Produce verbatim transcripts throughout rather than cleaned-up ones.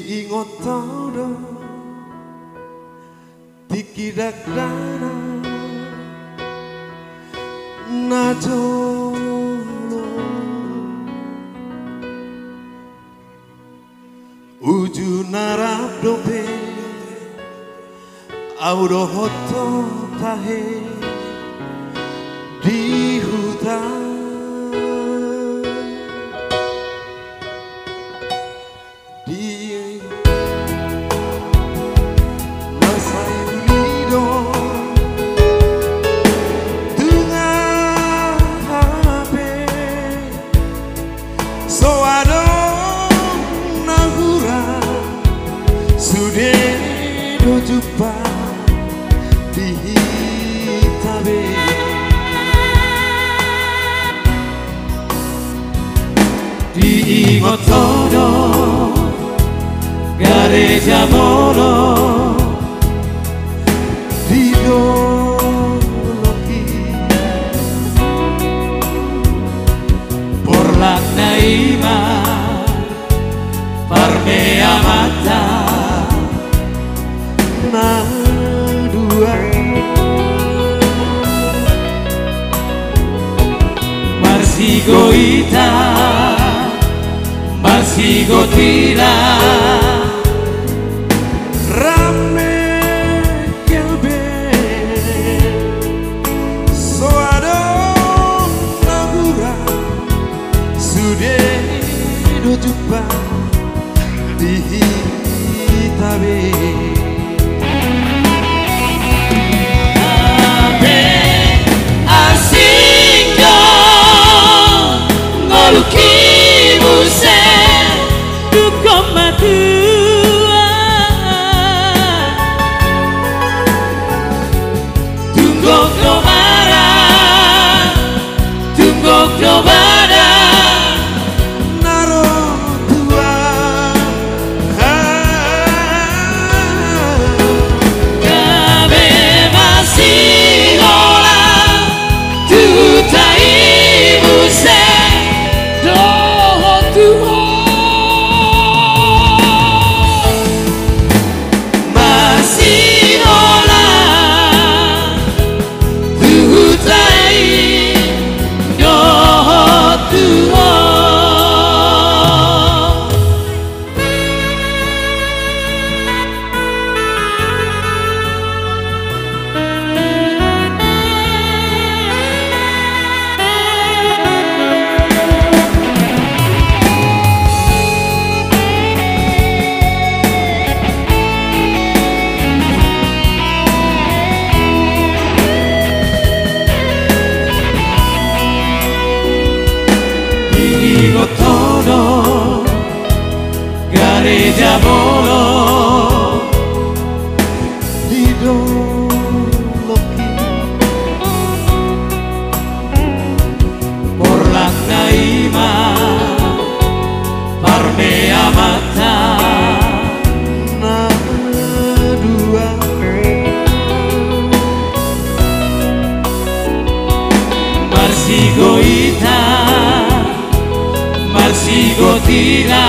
Ingot ho do tingki dakdanak na jolo. Uju na rap dope ahu dohot ho tahe di huta. Di na sai uli do tung hape so adong na hurang, sude do jumpang di hita be. Diingot ho do gareja bolon di dolok i, porlakna i ma parmeamanta na dua. Marsigoitan, marsigotila, rame kelbe, so adong na hurang, sude do jumpang di hita be. Hape asing do ngolungki muse, tung ho matua. Tung gok do marang, tung gok do badan na ro tua. Gabe masihola tu huta i muse dohot tu ho. Masihola tu huta i dohot tu ho. Diingot ho do gareja bolon di dolok i, porlakna i ma parmeamanta na dua. Marsigoitan, marsigotila,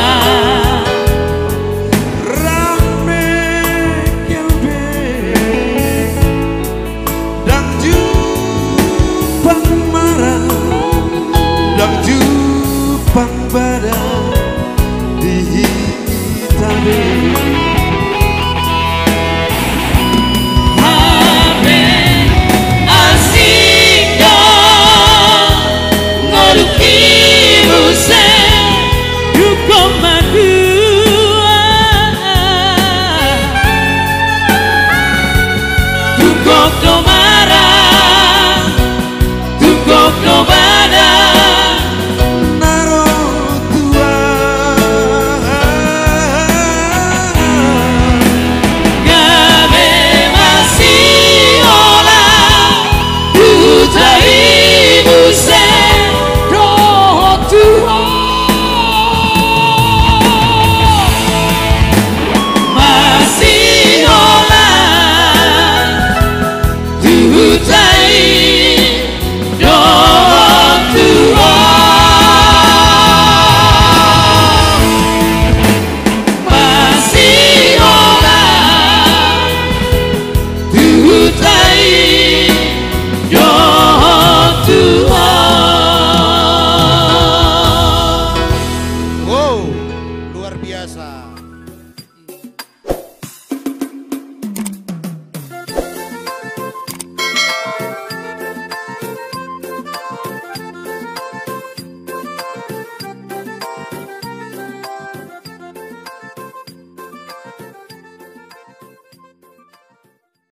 rame kelbe, ndang jumpang marang, ndang jumpang badan di hita be. Hape asing do ngolungki muse, tung ho matua. Tung gok do marang, tung gok do